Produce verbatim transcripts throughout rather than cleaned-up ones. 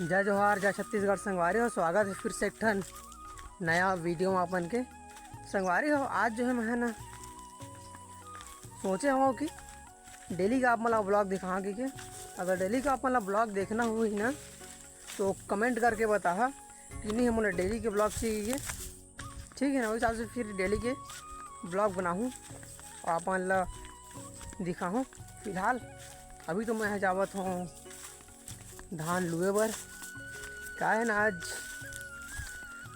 जय जोहार, जय छत्तीसगढ़ संगवारी हो। स्वागत है फिर से एक ठन नया वीडियो में अपन के। संगवारी हो, आज जो है मैं है ना सोचे हूँ कि डेली का आप मन ला ब्लॉग दिखाओ कि के। अगर डेली का आप मन ला ब्लॉग देखना होही ना तो कमेंट करके बताहा कि नहीं, हमन डेली के ब्लॉग चाहिए। ठीक है ना, वही हिसाब से फिर डेली के ब्लॉग बनाहूँ और आप मन ला दिखाहूँ। फिलहाल अभी तो मैं जावत हूँ धान लुए बर। का है ना, आज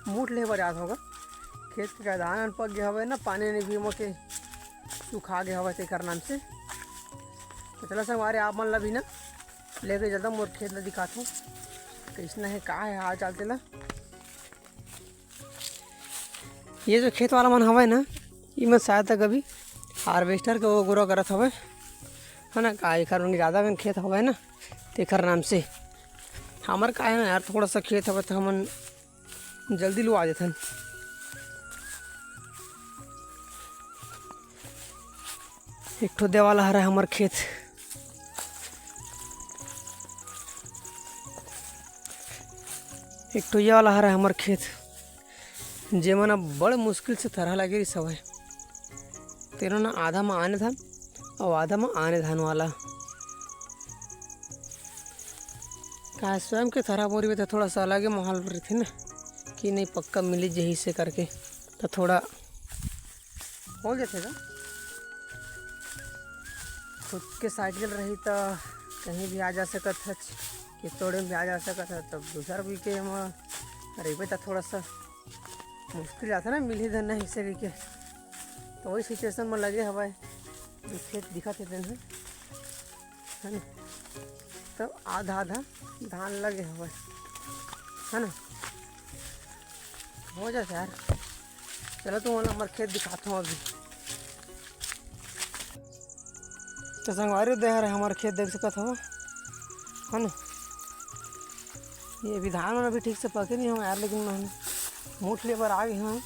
मूठ ले बर जात होगा। खेत के धान पक गया हवे ना, पानी नहीं भी मोके सुखा गया हवे तेकर नाम से। तो चला संगवारी, आप मन ला भी ना लेके चलता मोर खेत ला दिखात हूँ, कैसना है, का है हाल चाल तेला। ये जो खेत वाला मन हवय ना, इमन शायद तक अभी हार्वेस्टर के वो गोरा करत हवय, है ना, का एकर मन ज़्यादा कन खेत हवय ना, तेकर नाम से। हमर का है ना यार, थोड़ा सा खेत हवय तो हमन जल्दी लुआ देथन। एक ठो देवाला हरय हमर खेत, एक ठो ये वाला हरय हमर खेत, जेमन अब बड़ मुश्किल से थरहा लगे रिस हवय। तेनो ना आधा म आने धान अउ आधा म आने धान वाला। का स्वयं के थरहा बोरी में तो थोड़ा सा अलगे माहौल रहिथे ना, कि नहीं पक्का मिली जही से करके, तो थोड़ा हो जाथे गा। खुद के साइकिल रही त कहीं भी आ जा सकत हच, कि तोड़े भी आ जा सकत ह। तब दूसर भी के म रहिबे त थोड़ा सा मुश्किल जाथे ना, मिलही धन नहीं से के। तो वही सिचुएशन में लगे हवय, जो खेत दिखत हे तेन ह, है ना? तब आधा आधा धान लगे हवय, है ना? हो जाथे यार। चलो तुम हमर खेत दिखाता हूँ अभी। तो संगवारी दे हरे हमर खेत देख सकत हव, है ना? ये अभी धान मन अभी ठीक से पके नहीं हवय यार, लेकिन मैं मूठ ले बर आ गए हवं।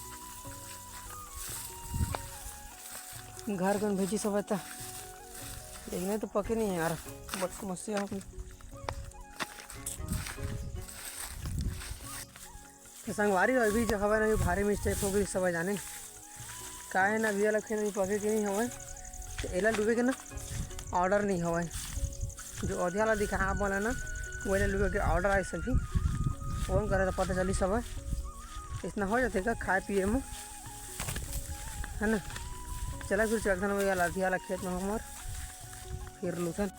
घर कन भेजी सब त, लेकिन ये तो पके नहीं है यार, बड़ समस्या हो गई। तो संगवारी हो, अभी जो हवय ना, अभी भारी मिस्टेक हो गई सब जाने। का है ना, अभी वाला खेत अभी पके के नहीं हवय, तो एला लुए के ना ऑर्डर नहीं हवय। जो अवधिया ला दिखाया आप वाला ना, वो एला लुए के ऑर्डर आए सभी। फोन करे तो पता चली सब, इतना हो जाते का खाए पिए में, है ना? चला फिर चलथन वही वाला अवधिया वाला खेत में हमर, फिर लुथन।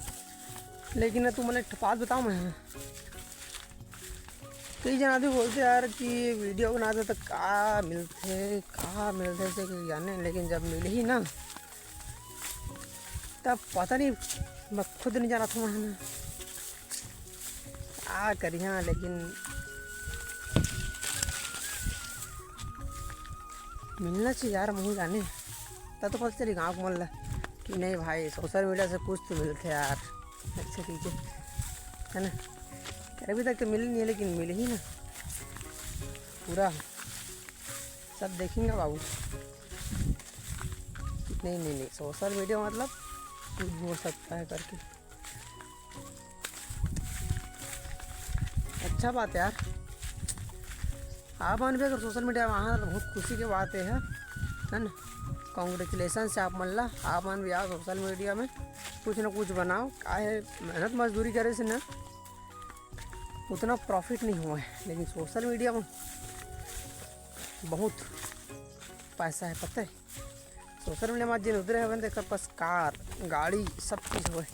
लेकिन ना, तू मन एक ठो बात बताओ मैं, कई जन आदमी बोलथे यार कि वीडियो बनाथे त का मिलथे, का मिलथे से कोई जाने, लेकिन जब मिलही ना तब पता नहीं, मैं खुद नहीं जानत हूँ मैं ना का करिहा, लेकिन मिलना चाहिए यार, महू जाने। तब तो पता चली गाँव के मन ला कि नहीं भाई, सोशल मीडिया से कुछ तो मिलथे यार, अच्छे चीज़ें, है ना? अभी तक तो मिले नहीं है, लेकिन मिलही ना, पूरा सब देखेंगे बाबू। नहीं, नहीं, नहीं, सोशल मीडिया मतलब कुछ भी हो सकता है करके। अच्छा बात है यार, आप मन भी अगर सोशल मीडिया में आहा तो बहुत खुशी के बात है, है ना? कॉन्ग्रेचुलेशन है आप मन ला। आप मन भी आओ सोशल मीडिया में, कुछ ना कुछ बनाओ। का है, मेहनत मजदूरी करे से ना उतना प्रॉफिट नहीं हुआ है, लेकिन सोशल मीडिया में बहुत पैसा है, पता है? सोशल मीडिया में आज जिन उतरे हवन, तेकर पास कार, गाड़ी, सब चीज़ होए,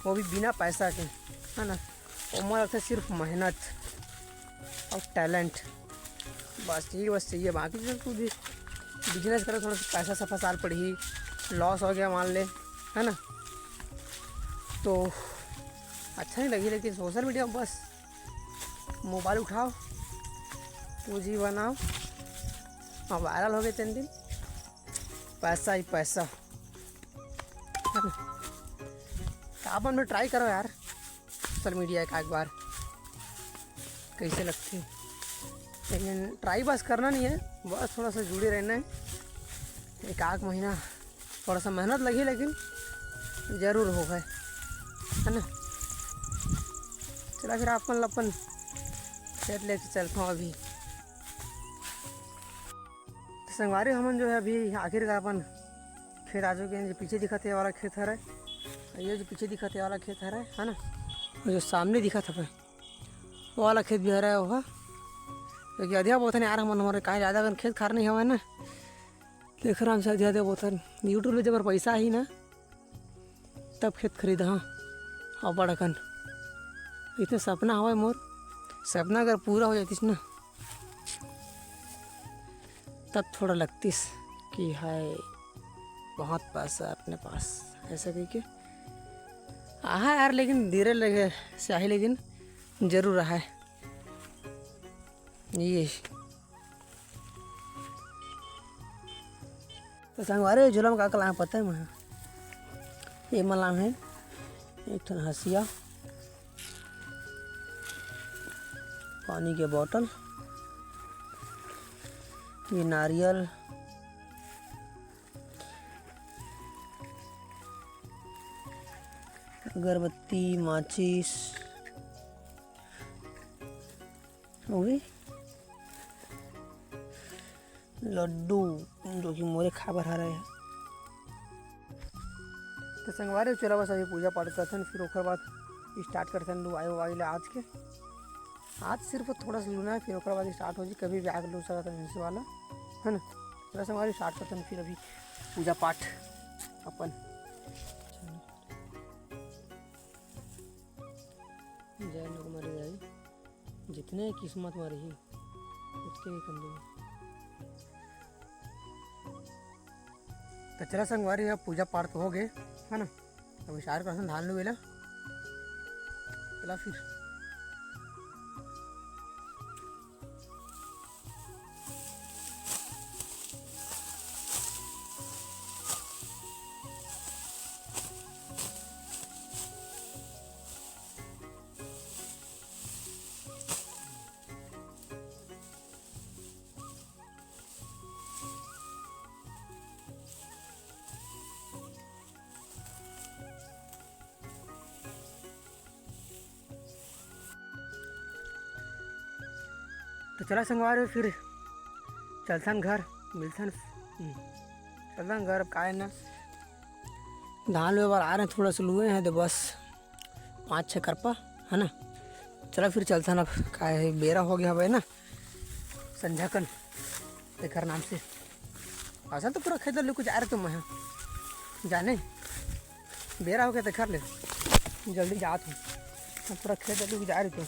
वो भी बिना पैसा के, है ना? ओमा लगथे सिर्फ मेहनत और टैलेंट, बस यही बस चाहिए। बाकी जो तू भी बिजनेस करे, थोड़ा सा पैसा सफासाल पड़ही, लॉस हो गया मान ले, है ना, तो अच्छा नहीं लगी। लेकिन सोशल मीडिया में बस मोबाइल उठाओ, पूंजी बनाओ, और वायरल हो गए तीन दिन, पैसा ही पैसा। आप मन में ट्राई करो यार, सोशल मीडिया एक आध बार कैसे लगथे। लेकिन ट्राई बस करना नहीं है, बस थोड़ा सा जुड़े रहना है। एक आध महीना थोड़ा सा मेहनत लगी, लेकिन जरूर होगा, है ना? चल, फिर आप मन ल अपन खेत लेके चलथों अभी। तो संगवारी, हमन जो है अभी आखिरकार अपन खेत आ चुके हैं। जो पीछे दिखत हे, ये वाला खेत हरे, ये जो पीछे दिखत हे, ये वाला खेत हरे, है ना, और जो सामने दिखत हवे, वो वाला खेत भी हरे, वो। क्योंकि अधिया बोथन यार, हमन हमारे काहे ज़्यादा अकन खेत खार नहीं हवे ना, तेखर नाम से अधिया दे बोथन। YouTube ले जबर पैसा ही ना, तब खेत खरीद, हाँ, अब्बड़ अकन। इतने सपना हवय मोर, सपना अगर पूरा हो जातिस ना, तब थोड़ा लगतिस कि हाय, बहुत पैसा अपने पास, ऐसा कह के। आहा यार, लेकिन धीरे लगे से आही, लेकिन जरूर आहा है। ये तो संगवारी, झोला में का का लाए पता है मैं? ये में लाए हैं एक ठन हंसिया, पानी के बोतल, ये नारियल, अगरबत्ती, माचिस, अउ लड्डू, जो कि मोरे खाए बर हरय। तो संगवारी, चला बस अभी पूजा पाठ करथन, फिर ओकर बाद start करथन लुवाई उवाई ला आज के। आज सिर्फ थोड़ा सा लूना है, फिर ओकर बाद start हो जी, कभी भी आके लू सकत है भैंस वाला, है ना। चला संगवारी, start करथन फिर अभी पूजा पाठ अपन। जय नगमरी दाई, जितने किस्मत में रही, उतके भी कर लेंगे। तो चला संगवारी, अब पूजा पाठ तो हो गए, है ना। अब start करथन धान लुए ला। चला फिर। तो चला संगवारी, फिर चलथन घर, मिलथन। हम्म, चलथन घर। अब का है ना, धान लुए बर आ रहे हैं, थोड़ा सा लुए हैं तो बस पाँच छः करपा, है ना। चला फिर चलथन, अब का है, बेरा हो गया हवे ना संझा कन, तेकर नाम से। असल तो पूरा खेत लुक जा रहे तुम, मैं जाने बेरा हो गया, तेकर ले जल्दी जात हूँ। मैं पूरा खेत लुक जा रही तुम।